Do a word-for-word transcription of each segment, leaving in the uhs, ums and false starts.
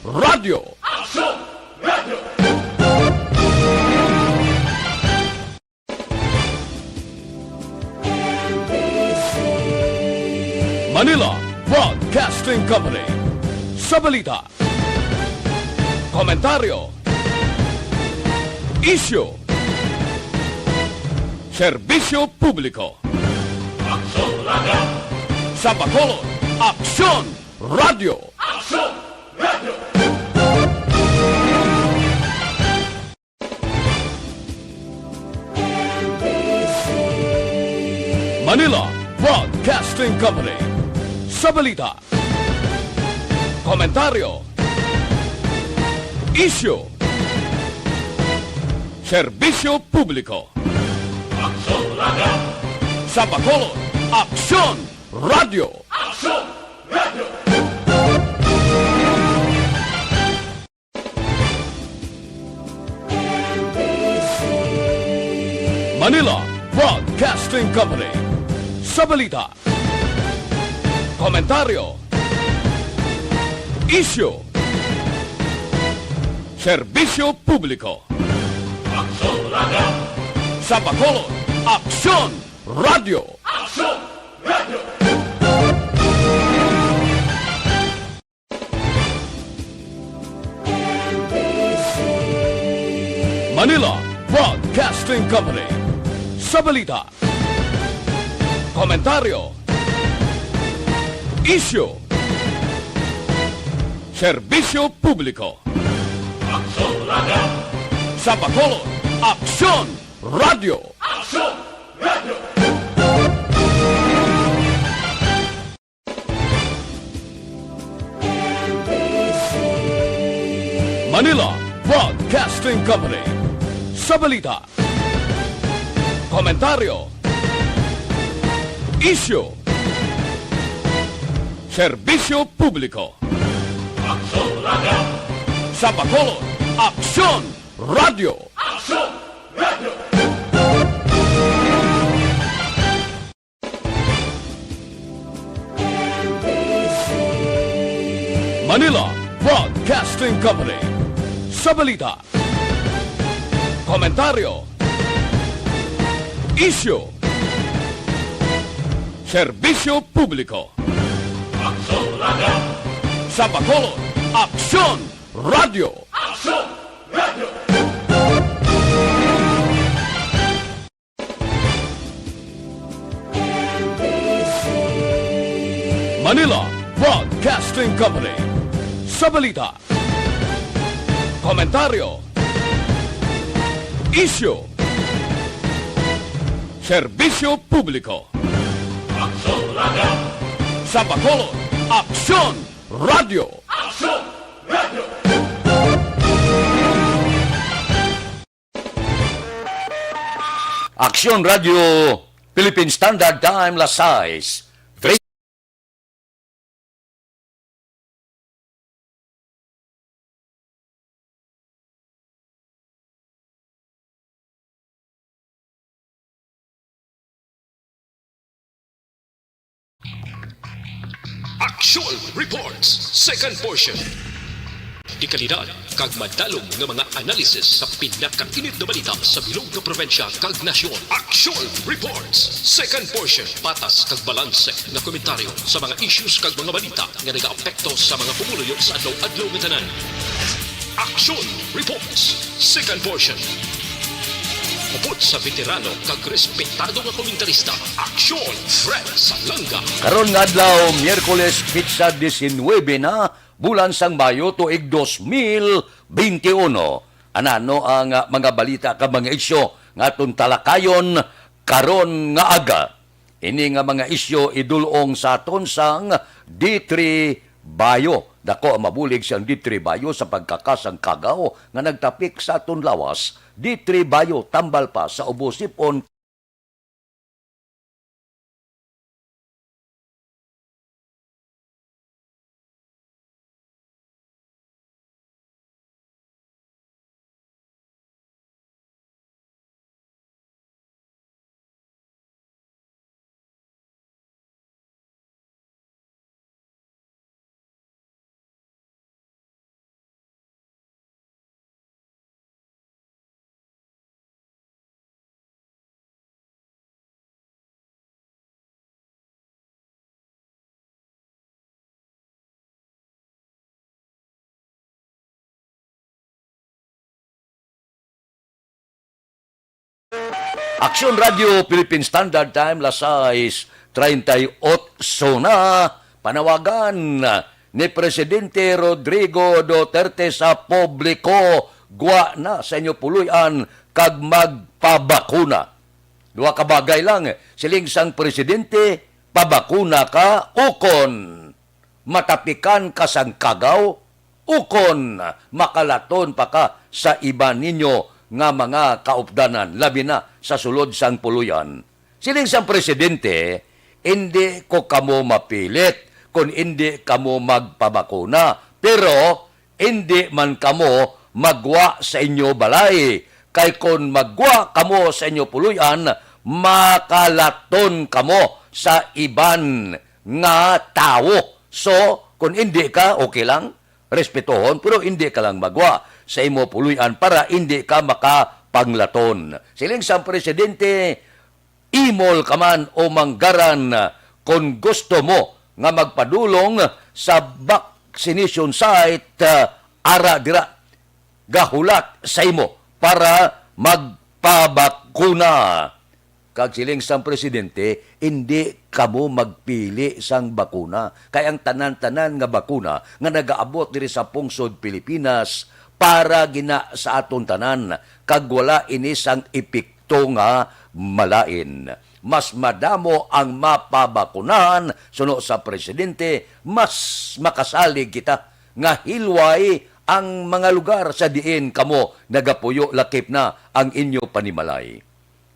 Radyo. Aksyon Radio! Manila Broadcasting Company. Sa balita, komentaryo, isyu, serbisyo publiko. Aksyon Radio! Sa Bacolod, Aksyon Radio! Aksyon Radio! Manila Broadcasting Company. Sa balita, komentaryo, isyu, serbisyo publiko. Aksyon Radio! Sa Bacolod, Aksyon Radio! Aksyon Radio! Manila Broadcasting Company. Sa balita, komentaryo, isyu, serbisyo publiko. Aksyon Radio! Sa Bacolod, Aksyon Radio! Aksyon Radio! Manila Broadcasting Company. Sa balita, komentaryo, isyu, serbisyo publiko. Aksyon Radio! Sa Bacolod, Aksyon Radio! Aksyon Radio! Manila Broadcasting Company. Sa balita, komentaryo, isyu, serbisyo publiko. Aksyon Radio! Sa Bacolod, Aksyon Radio! Aksyon Radio! Manila Broadcasting Company. Sa balita, komentaryo, isyu, serbisyo publiko. Aksyon Radio! Sa Bacolod, Aksyon Radio! Aksyon Radio! Manila Broadcasting Company. Sa balita, komentaryo, isyu, serbisyo publiko. Aksyon Radio! Sa Bacolod, Aksyon Radio! Aksyon Radio! Aksyon Radio, Philippine Standard Time, las sais, three. Action Reports, second portion. Dekalidad kag madalom nga mga analysis sa pinakainit nga balita sa bilog nga probinsya kag nasyon. Action Reports, second portion. Patas kag balanse nga komentaryo sa mga issues kag mga balita nga nagaapekto sa mga pumuluyo sa adlaw-adlaw nga tanan. Action Reports, second portion. Upod sa veterano kag respetado nga komentarista, Action Fred Salanga. Karon nga adlaw, Miyerkules, petsa diecinuebe na, bulan sang Mayo, tuig dos mil benti uno. Anano ang, ah, mga balita kag mga isyu nga aton talakayon karon nga aga? Ini nga mga isyu idul-ong sa aton sang D three Bayo. Dako ang mabulig sang D three Bayo sa pagkakasang kagaw nga nagtapik sa aton lawas. D three Bayo, tambal pa sa ubos sipon. Aksyon Radio Philippine Standard Time, las sais treinta y ocho na. Panawagan ni Presidente Rodrigo Duterte sa publiko, gwa na sa inyo puloy-an kag magpabakuna. Duha ka bagay lang, siling sang presidente, pabakuna ka ukon matapikan ka sang kagaw, ukon makalaton pa ka sa iban ninyo nga mga kaupdanan, labi na sa sulod sang puloy-an. Siling sang presidente, "Indi ko kamo mapilit kon indi kamo magpabakuna, pero indi man kamo magwa sa inyo balay, kay kon magwa kamo sa inyo puloy-an, makalaton kamo sa iban nga tawo." So, kung indi ka, okay lang, respetuhon, pero indi ka lang magwa sa imo puloy-an para indi ka makapanglaton. Siling sang presidente, imol ka man o manggaran, kon gusto mo nga magpadulong sa vaccination site, ah, ara dira, gahulat sa imo para magpabakuna. Kag siling sang presidente, indi kamo magpili sang bakuna, kay ang tanan-tanan nga bakuna nga nagaabot diri sa pungsod Pilipinas para gina sa aton tanan, kag wala ini sang epekto nga malain. Mas madamo ang mapabakunahan, suno sa presidente, mas makasalig kita nga hilway ang mga lugar sa diin kamo nagapuyo lakip na ang inyo panimalay.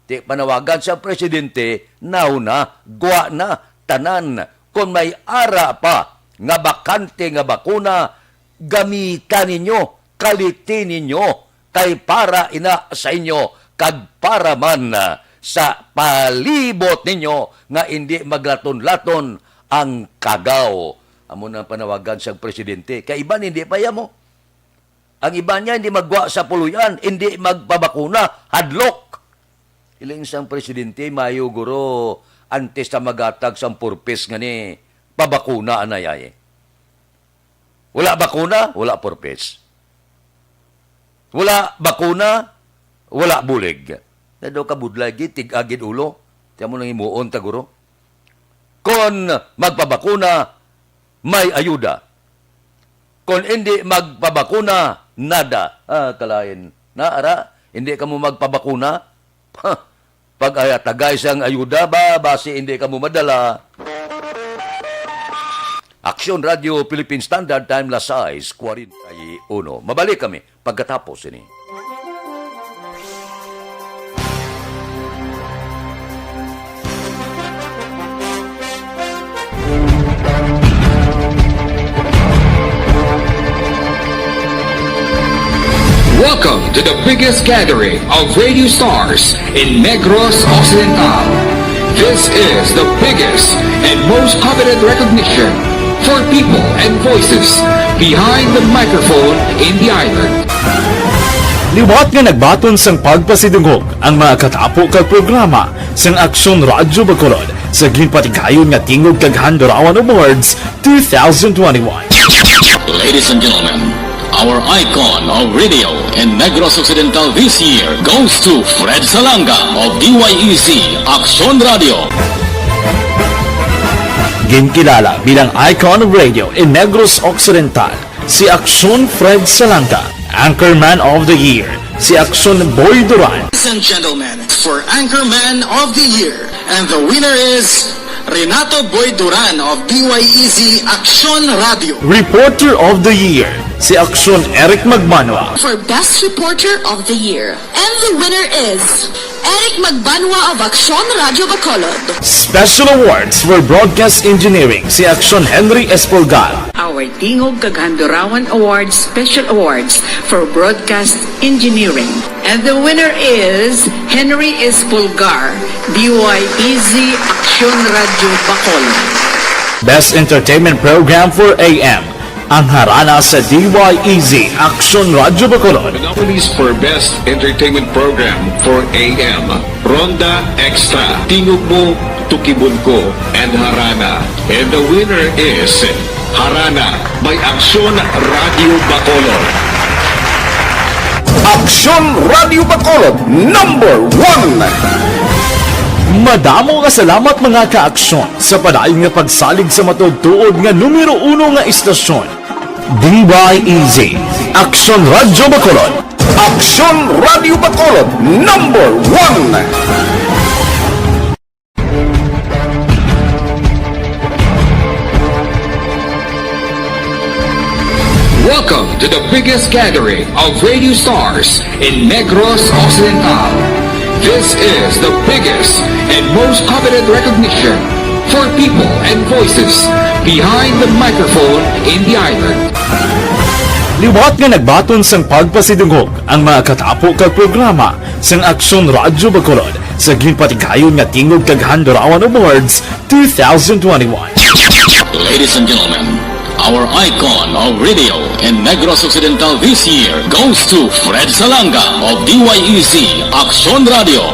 Ti panawagan sa presidente, "Nauna, gwa na, tanan. Kon may ara pa nga bakante nga bakuna, gamita ninyo, kaliti ninyo, kay para ina sa inyo, kag para man, ah, sa palibot ninyo, nga indi maglaton-laton ang kagaw." Amo na ang panawagan sang presidente. Kay iban, hindi pa yamo. Ang iban niya, hindi magwa sa puloy-an, hindi magpabakuna, hadlok. Iling sang presidente, mayo guro, antes ta magatag sang purpose nga ni pabakuna, anay ay. Wala bakuna, wala purpose. Wala bakuna, wala bulig. Na daw kabudlay gid, tig-a gid ulo. Tiyan mo nang himuon ta, guro. Kon magpabakuna, may ayuda. Kon indi magpabakuna, nada. Ah, kalain. Na, ara, hindi ka mo magpabakuna? Ha, pag-aya tagay sang ayuda ba, basi hindi ka mo madala. Aksyon Radio Philippine Standard Time, las sais cuarenta y uno. Mabalik kami pagkatapos ini. Welcome to the biggest gathering of radio stars in Negros Occidental. This is the biggest and most coveted recognition for people and voices behind the microphone in the island. Liwat nga nagbaton sang pagpasidungog ang mga katapo kag programa sang Aksyon Radyo Bacolod sa ginpatigayon nga Tingog kag Handurawan Awards two thousand twenty-one. Ladies and gentlemen, our icon of radio in Negros Occidental this year goes to Fred Salanga of D Y E Z Aksyon Radio. Ginkilala bilang icon of radio in Negros Occidental si Aksyon Fred Salanga, Anchorman of the Year si Aksyon Boy Duran. Ladies and gentlemen, for Anchorman of the Year, and the winner is Renato Boy Duran of D Y E Z Aksyon Radio. Reporter of the Year si Aksyon Eric Magbanwa. For Best Reporter of the Year, and the winner is Eric Magbanwa of Aksyon Radyo Bacolod. Special Awards for Broadcast Engineering si Aksyon Henry Espolgar. Our Tingog kag Handurawan Awards Special Awards for Broadcast Engineering. And the winner is Henry Espolgar, D Y E Z Aksyon Radyo Bacolod. Best Entertainment Program for A M, ang harana sa D Y E Z Aksyon Radyo Bacolod. The nominees for Best Entertainment Program for A M, Ronda Extra, Tingog Mo, Tukibon Ko, and Harana. And the winner is Harana by Aksyon Radyo Bacolod. Aksyon Radio Bacolod, number one. Madamo nga salamat, mga ka-aksyon, sa padayon nga pagsalig sa matuod-tuod nga numero uno nga istasyon. D Y E Z, Aksyon Radio Bacolod. Aksyon Radio Bacolod, number one. Welcome to the biggest gathering of radio stars in Negros Occidental. This is the biggest and most coveted recognition for people and voices behind the microphone in the island. Liwat nga nagbaton sang pagpasidungog ang mga katapo kag programa sang Aksyon Radyo Bacolod sa ginpatigayon nga Tingog kag Handurawan Awards two thousand twenty-one. Ladies and gentlemen, our icon of radio in Negros Occidental this year goes to Fred Salanga of D Y E Z Aksyon Radio.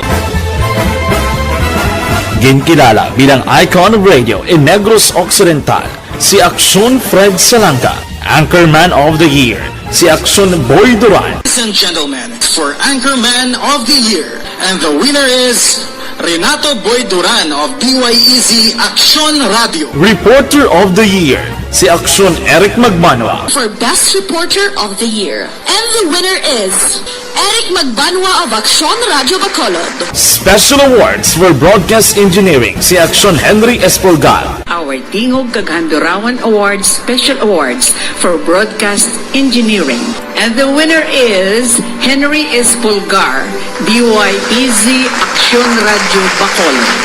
Ginkilala bilang icon of radio in Negros Occidental si Aksyon Fred Salanga, Anchorman of the Year si Aksyon Boy Duran. Ladies and gentlemen, for Anchorman of the Year, and the winner is Renato Boy Duran of D Y E Z Aksyon Radio. Reporter of the Year si Aksyon Eric Magbanwa. For Best Reporter of the Year, and the winner is Eric Magbanwa of Aksyon Radio Bacolod. Special Awards for Broadcast Engineering si Aksyon Henry Espolgar. Our Tingog kag Handurawan Awards Special Awards for Broadcast Engineering. And the winner is Henry Espolgar, D Y E Z Aksyon Radio Bacolod.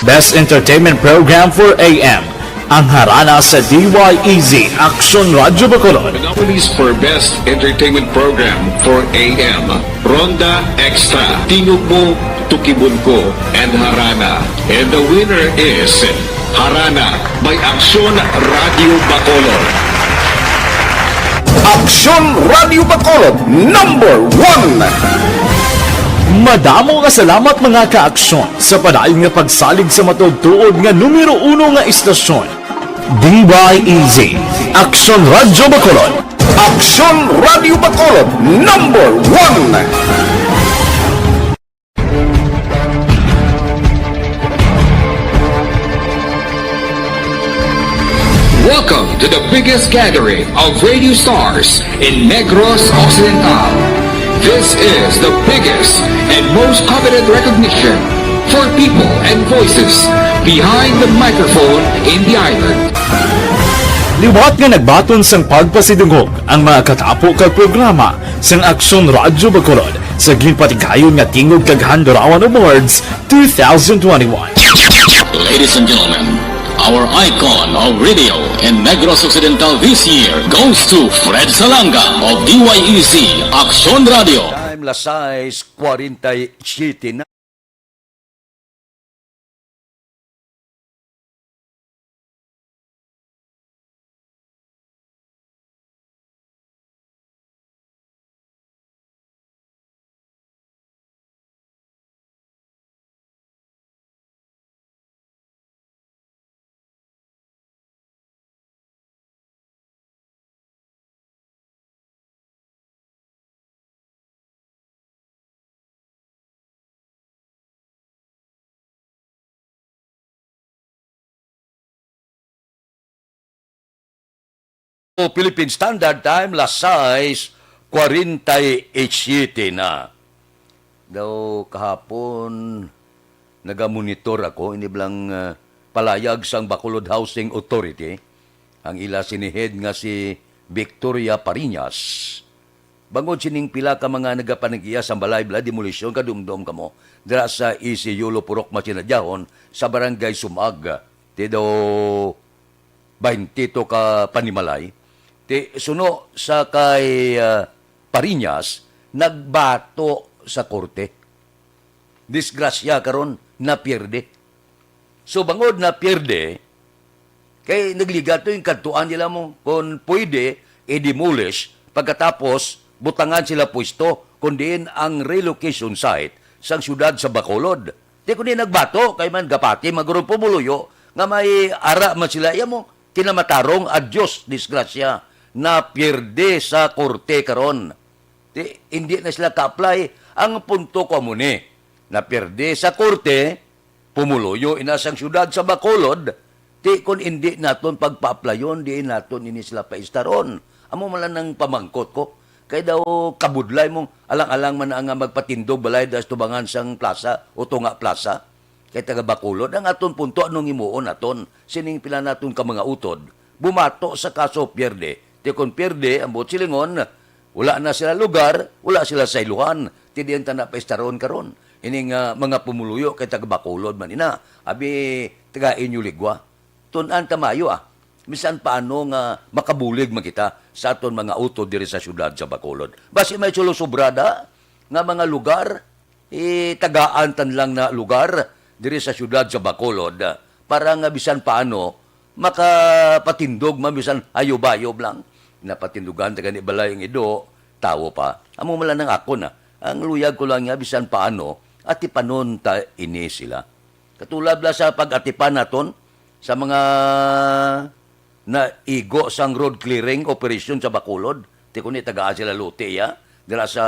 Best Entertainment Program for A M, ang Harana sa D Y E Z Aksyon Radio Bacolod. The nominees for Best Entertainment Program for A M, Ronda Extra, Tingog Mo, Tukibon Ko, and Harana. And the winner is Harana by Aksyon Radio Bacolod. Aksyon Radio Bacolod, number one. Madamo nga salamat, mga ka-aksyon, sa padayon nga pagsalig sa matuod-tuod nga numero uno nga istasyon. D Y E Z, Aksyon Radio Bacolod. Aksyon Radio Bacolod, number one. Welcome to the biggest gathering of radio stars in Negros Occidental. This is the biggest and most coveted recognition for people and voices behind the microphone in the island. Liwat nga nagbaton sang pagpasidungog ang mga katapo kag programa sang Aksyon Radyo Bacolod sa ginpatigayon nga Tingog kag Handurawan Awards two thousand twenty-one. Ladies and gentlemen, our icon of radio in Negros Occidental this year goes to Fred Salanga of D Y E Z Aksyon Radio. Time, las sais cuarenta y siete na. O Philippine Standard Time, las sais cuarenta y siete na. Daw kahapon, nagamonitor ako, ini bala ang, ah, palayag sang Bacolod Housing Authority, ang ila sini head nga si Victoria Pariñas. Bangod sining pila ka mga nagapanag-iya sang balay, bala, demolisyon, kadumdom kamo, dira sa E C U Lupurok, Masinadyahon, sa Barangay Sumag. Ti daw baynte to ka panimalay. Ti suno sa kay, ah, Pariñas, nagbato sa korte. Disgrasya karon, napierde. So, bangod napierde, kay nagligat to yung kadtuan nila mo. Kung pwede, i-demolish, pagkatapos, butangan sila pwesto, kung diin ang relocation site sang siyudad sa Bacolod. Di kundi nagbato, kay man gapati, magurong pumuluyo, nga may ara man sila, iya mo, kinamatarong, adyos, disgrasya, napierde sa korte karon. Ti, hindi na sila ka-apply. Ang punto ko amo ni, napierde sa korte, pumuluyo ina sang siyudad sa Bacolod, ti kon hindi naton pagpa-applyon, di naton ini sila paistaron. Amo man lang ang pamangkot ko. Kay daw kabudlay mong alang-alang man ang magpatindog balay das tubangan sang plaza o tunga plaza. Kay taga Bacolod ang aton punto, anong himuon naton sining pila naton ka mga utod? Bumato sa kaso, pierde. Ti kon pierde ang buot silingon, wala na sila lugar, wala sila sayluhan. Ti diin ta na paistaron karon? Ining, ah, mga pumuluyo kay taga Bacolod man ina. Abi, taga inyo ligwa. Tun-an ta maayo, ah. Bisan paano nga makabulig man kita sa aton mga utod diri sa siyudad sa Bacolod. Basi may sulosobrada nga mga lugar, itagaan tan lang na lugar diri sa siyudad sa Bacolod para nga bisan paano makapatindog man bisan hayob-hayob lang. Napatindugan ta gani balay ang ido, tawo pa. Amo man lang ang akon, ah. Ang luyag ko lang nga bisan paano atipanon ta ini sila. Katulad la sa pag-atipan naton sa mga naigo sang road clearing operation sa Bacolod. Ti kuno tagaan sila lote, ya, dira sa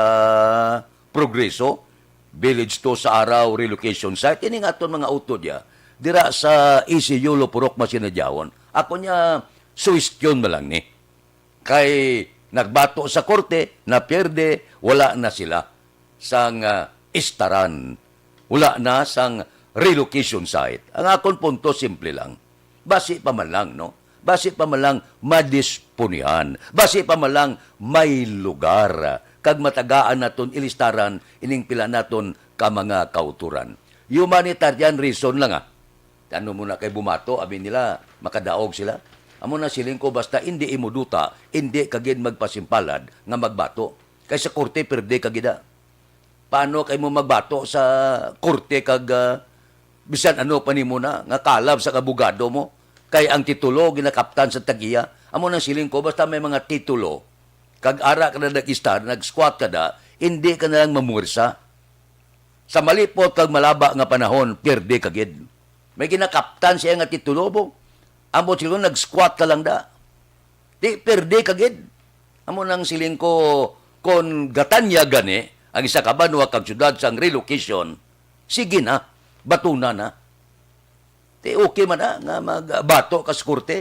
Progreso, Village two sa Araw Relocation Site. Ini nga aton mga utod, ya, dira sa E C U Lupurok, Masinadyaon. Ako niya, suwestyon na lang ni. Kay nagbato sa korte, napierde, wala na sila sang, ah, istaran. Wala na sang relocation site. Ang akon punto, simple lang. Basi pa man lang, no? Basi pa man lang madisponihan. Basi pa man lang may lugar. Kag matagaan naton ilistaran ining pila naton ka mga kauturan. Humanitarian reason lang, ah. Ano mo na kay bumato, abi nila, makadaog sila. Amo na siling ko, basta indi imo duta, indi ka gid magpasimpalad nga magbato. Kay sa korte, perde ka gid, ah. Paano kay mo magbato sa korte kag, ah, bisan ano pa nimo na nga kalab sa abogado mo? Kay ang titulo ginakaptan sa tag-iya. Amo nang siling ko, basta may mga titulo, kag ara ka na nag-istar, nag-squat ka da, hindi ka na lang mamuwersa. Sa malipot kag malaba nga panahon, pierde ka gid. May ginakaptan siya nga titulo, bo. Amo siguro, nag-squat ka lang da. Di, pierde ka gid. Amo nang siling ko, kon gatanyag gani ang isa ka banwa kag syudad sang relocation, sige na, batuna na. Ti okay man na nga magbato ka sa korte.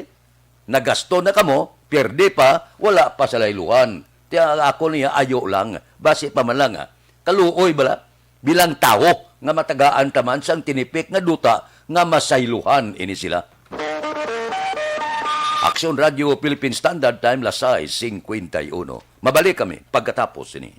Nagasto na kamo, pierde pa, wala pa sa layluhan. Ti ang ako niya, ayo lang, basi pa man lang, ah. Kaluoy bala, bilang tawo nga matagaan ta man sang tinipik nga duta nga masayluhan ini sila. Aksyon Radio Philippine Standard Time, las sais cincuenta y uno. Mabalik kami pagkatapos sini.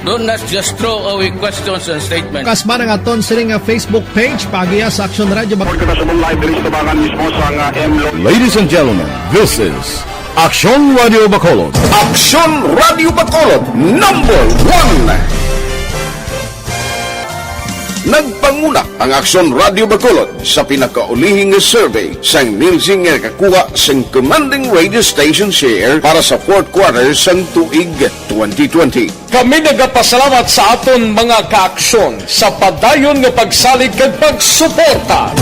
Don't, let's just throw away questions and statements. Kasman ang aton sining nga Facebook page, paagiha sa Aksyon Radio. Report kita sa live diri sa tubangan mismo sa nga M Lo- Ladies and gentlemen, this is Aksyon Radio Bacolod. Aksyon Radio Bacolod, number one. Nagpanguna ang Aksyon Radio Bacolod sa pinakaulihi nga survey sang Nielsen nga nakakuha sang commanding radio station share para sa fourth quarter sang tuig twenty twenty. Kami nagapasalamat sa aton mga kaaksyon sa padayon nga pagsalig kag pagsuporta.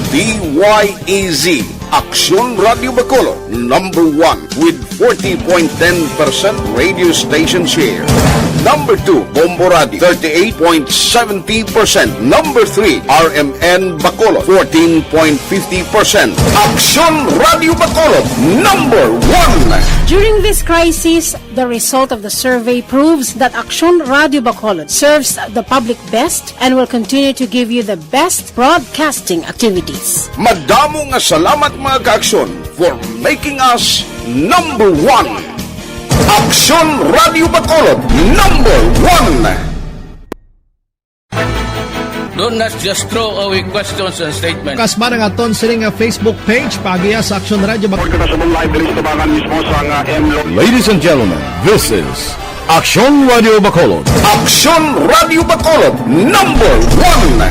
D Y E Z, Aksyon Radio Bacolod, number one with forty point ten percent radio station share. Number two, Bombo Radio, thirty-eight point seventy percent. Number three, R M N Bacolod, fourteen point fifty percent. Aksyon Radio Bacolod, number one. During this crisis, the result of the survey proves that Aksyon Radio Bacolod serves the public best and will continue to give you the best broadcasting activities. Madamo nga salamat, mga kaaksyon, for making us number one. Aksyon Radio Bacolod, number one. Do not just throw away questions and statements. Kasma ang aton sini nga Facebook page, paagiha sa Aksyon Radio Bacolod. Kita sa live diri sa tubangan mismo sa nga M Lo- Ladies and gentlemen, this is Aksyon Radio Bacolod. Aksyon Radio Bacolod, number one.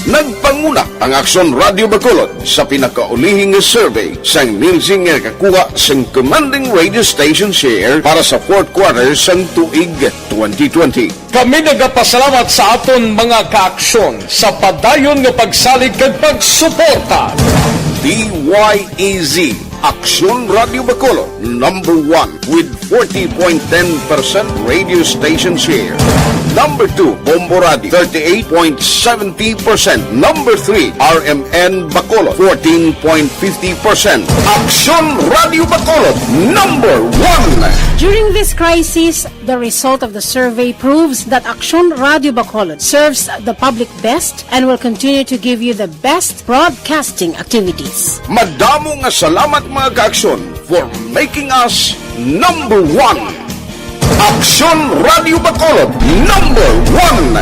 Nagpanguna ang Aksyon Radio Bacolod sa pinakaulihi nga survey sang Nielsen nga nakakuha sang commanding radio station share para sa fourth quarter sang tuig twenty twenty. Kami nagapasalamat sa aton mga kaaksyon sa padayon nga pagsalig kag pagsuporta. D Y E Z, Aksyon Radio Bacolod, number one with forty point ten percent radio station share. Number two, Bombo Radio, thirty-eight point seventy percent. Number three, R M N Bacolod, fourteen point fifty percent. Aksyon Radio Bacolod, number one. During this crisis, the result of the survey proves that Aksyon Radio Bacolod serves the public best and will continue to give you the best broadcasting activities. Madamo nga salamat, mga kaaksyon, for making us number one. Aksyon Radio Bacolod, number one.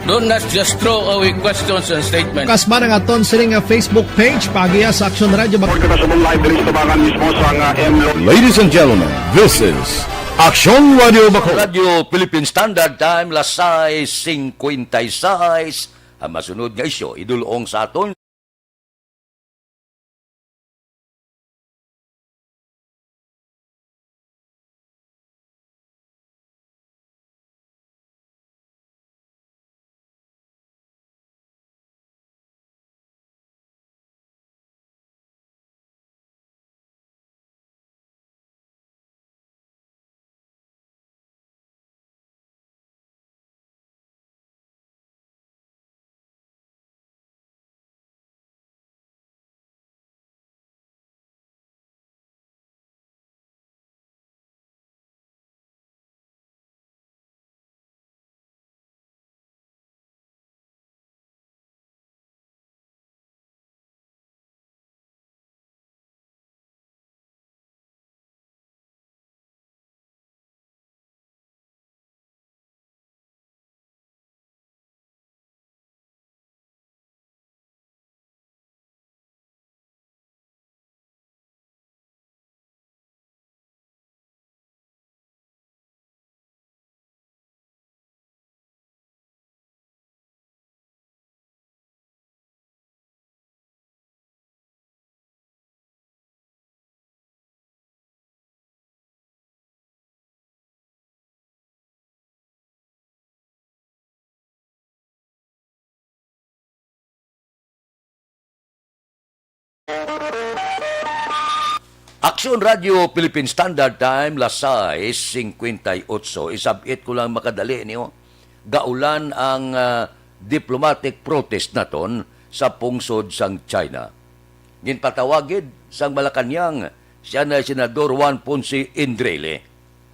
Do not just throw away questions and statements. Kasma ang aton sini nga Facebook page, paagiha sa Aksyon Radio Bacolod. Kita sa live diri sa tubangan mismo sa nga M Lo- Ladies and gentlemen, this is Aksyon Radio Bacolod. Radio Philippine Standard Time, las sais cincuenta y seis. Ang masunod nga isyu, idulong sa aton Aksyon Radio Philippine Standard Time, las sais cincuenta y ocho. Isab-it ko lang makadali niyo. Gaulan ang, ah, diplomatic protest naton sa pungsod sang China. Ginpatawag gid sang Malacañang si anay Senador Juan Ponce Enrile.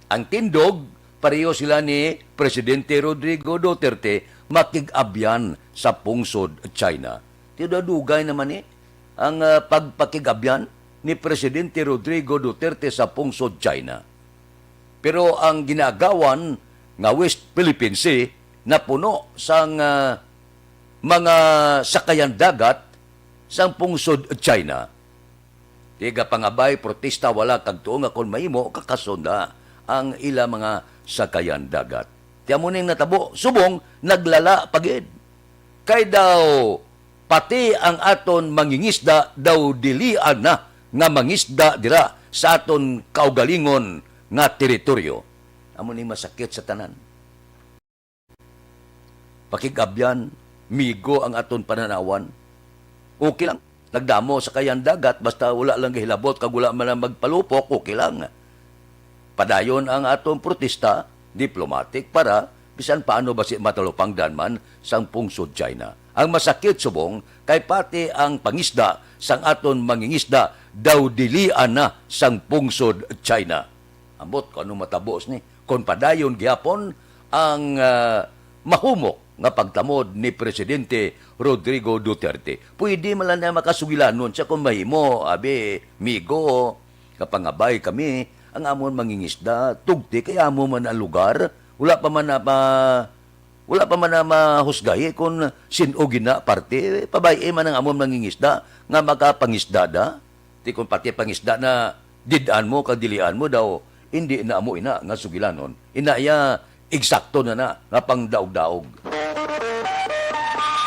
Ang tindog, pareho sila ni Presidente Rodrigo Duterte makig-abyan sa pungsod China. Tindog, dugay naman ni ang, ah, pagpakig-abyan ni Presidente Rodrigo Duterte sa pungsod China. Pero ang ginaagawan nga West Philippine Sea napuno sang, ah, mga sakayan dagat sang pungsod China. Tigapangabay, protesta, wala kag tuo nga kon mahimo, kakasunda ang ila mga sakayan dagat. Ti amo ning natabo, subong naglala pa gid. Kay daw, pati ang aton mangingisda daw dilian na nga mangisda dira sa aton kaugalingon nga teritoryo. Amo ni masakit sa tanan. Pakig-abyan, migo ang aton pananawan. Okay lang. Nagdamo sa kayan dagat, basta wala lang gihilabot kag wala man lang magpalupok, okay lang. Padayon ang aton protesta, diplomatic para bisan paano basi matalupangdan man sang pungsod China. Ang masakit subong kay pati ang pangisda sang aton mangingisda daw dilian na sang pungsod China. Ambot kung anong matabo sini. Kon padayon gihapon ang, ah, mahumok nga pagtamod ni Presidente Rodrigo Duterte, pwede man lang na makasugilanon siya kung mahimo, abi, migo, kapangabay kami, ang amon mangingisda, tugti kay amo man ang lugar, wala pa man na ma-, wala pa man na mahusgahi kung sin-o gina parte, pabay-i man ang amon mangingisda nga makapangisda da. Ti kon pati pangisda na did-an mo kag dilian mo daw, indi na amo ina nga sugilanon. Ina iya, eksakto na na nga pangdaog-daog.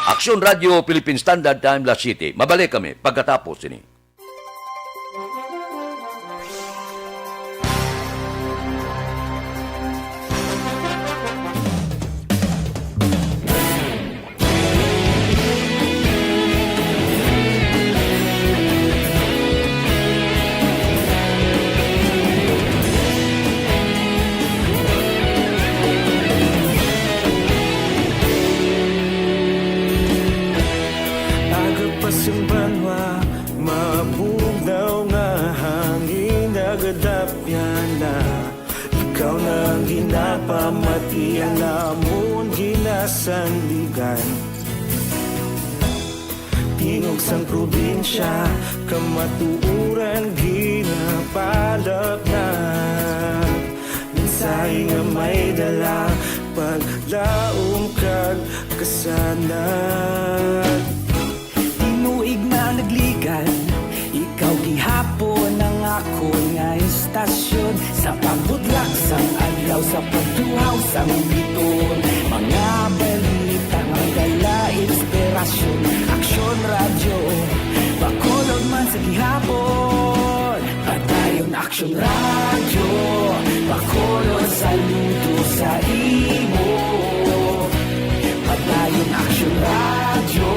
Aksyon Radio Philippine Standard Time, Las siyete. Mabalik kami pagkatapos sini. Aga pa sing banwa, mabugnaw nga hangin nagadapyan na. Ikaw na ang ginapamati, ang amon ginasandigan. Tingog sang probinsya, kamatuoran ginapalapnat. Mensahe nga may dala, paglaom kag kasanag. Tinuig na nagligan, ikaw gihapon ang akon nga istasyon. Sa pagbutlak sang adlaw, sa pagtuhaw sang biton, mga balita nga dala inspirasyon. Aksyon Radyo, Bacolod man sa gihapon. Padayon Aksyon Radyo, Bacolod, saludo sa imo. Padayon Aksyon Radyo,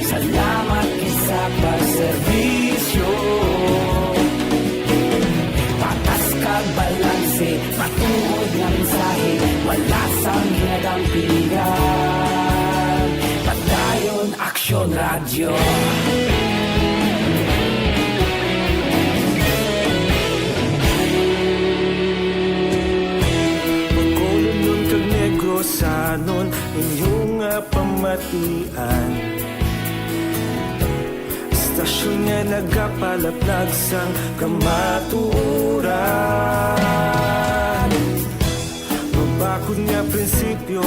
salamat gid sa pagserbisyo. Patas kag balanse, matuod nga mensahe, wala sang ginadampigan. Padayon Aksyon Radyo. Bacolodnon kag Negrosanon, inyo nga pamatian. Istasyon nga nagapalaplag sang kamatuoran. Mabakod nga prinsipyo,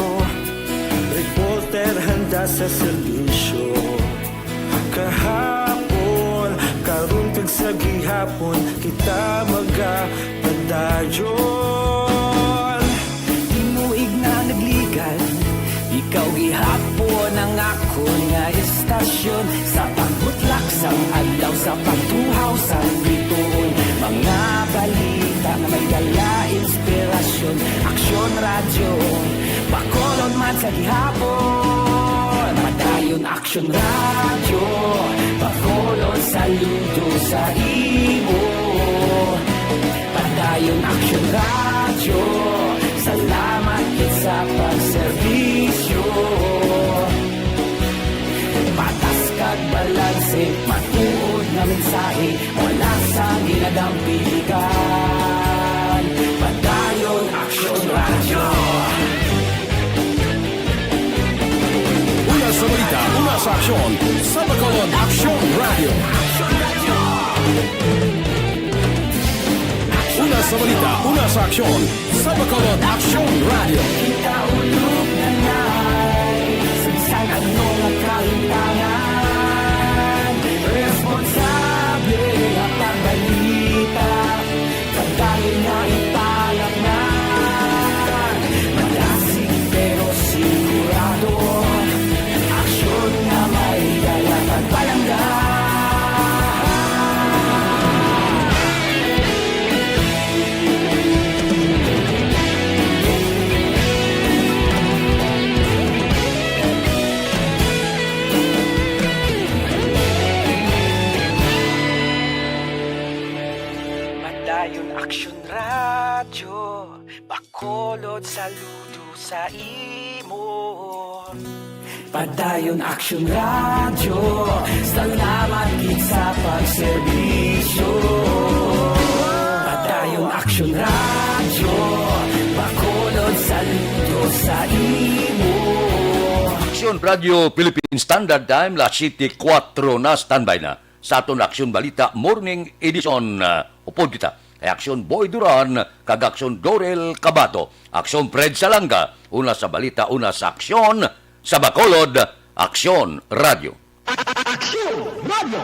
reporter handa sa serbisyo. Kahapon, karon, kag sa gihapon, kita magapadayon. Tinuig na nagligan, ikaw gihapon ang akon nga istasyon. Sa pagbutlak sang adlaw, sa pagtuhaw sang bituon, mga balita nga may dala inspirasyon. Aksyon Radyo, Bacolod man sa gihapon. Padayon Aksyon Radyo, Bacolod, saludo sa imo. Padayon Aksyon Radyo, salamat gid sa pagserbisyo. Patas kag balanse, matuod nga mensahe, wala sang ginadampigan. Padayon Aksyon Radyo. Una sa balita, una sa aksyon, sa Bacolod Aksyon Radyo. Una sa balita, una sa aksyon, sa Bacolod Aksyon Radyo. Kita ulog na nay, sa bisan ano nga kahintangan. Action Radio, Bacolod, saludo sa imo. Padayon Action Radio, salamat gid sa pagserbisyo. Padayon Action Radio, Bacolod, saludo sa imo. Action Radio Philippine Standard Time, las siete kuwatro na, standby na sa aton Aksyon Balita Morning Edition. Ah, upod kita kay Aksyon Boy Duran kag Aksyon Dorel Cabato, Aksyon Fred Salanga, una sa balita, una sa aksyon, sa Bacolod, Aksyon Radio. Aksyon Radio.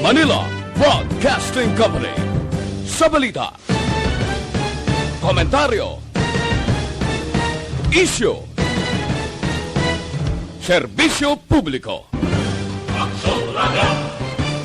Manila Broadcasting Company. Sa balita, komentaryo, isyu, serbisyo publiko. Aksyon Radio.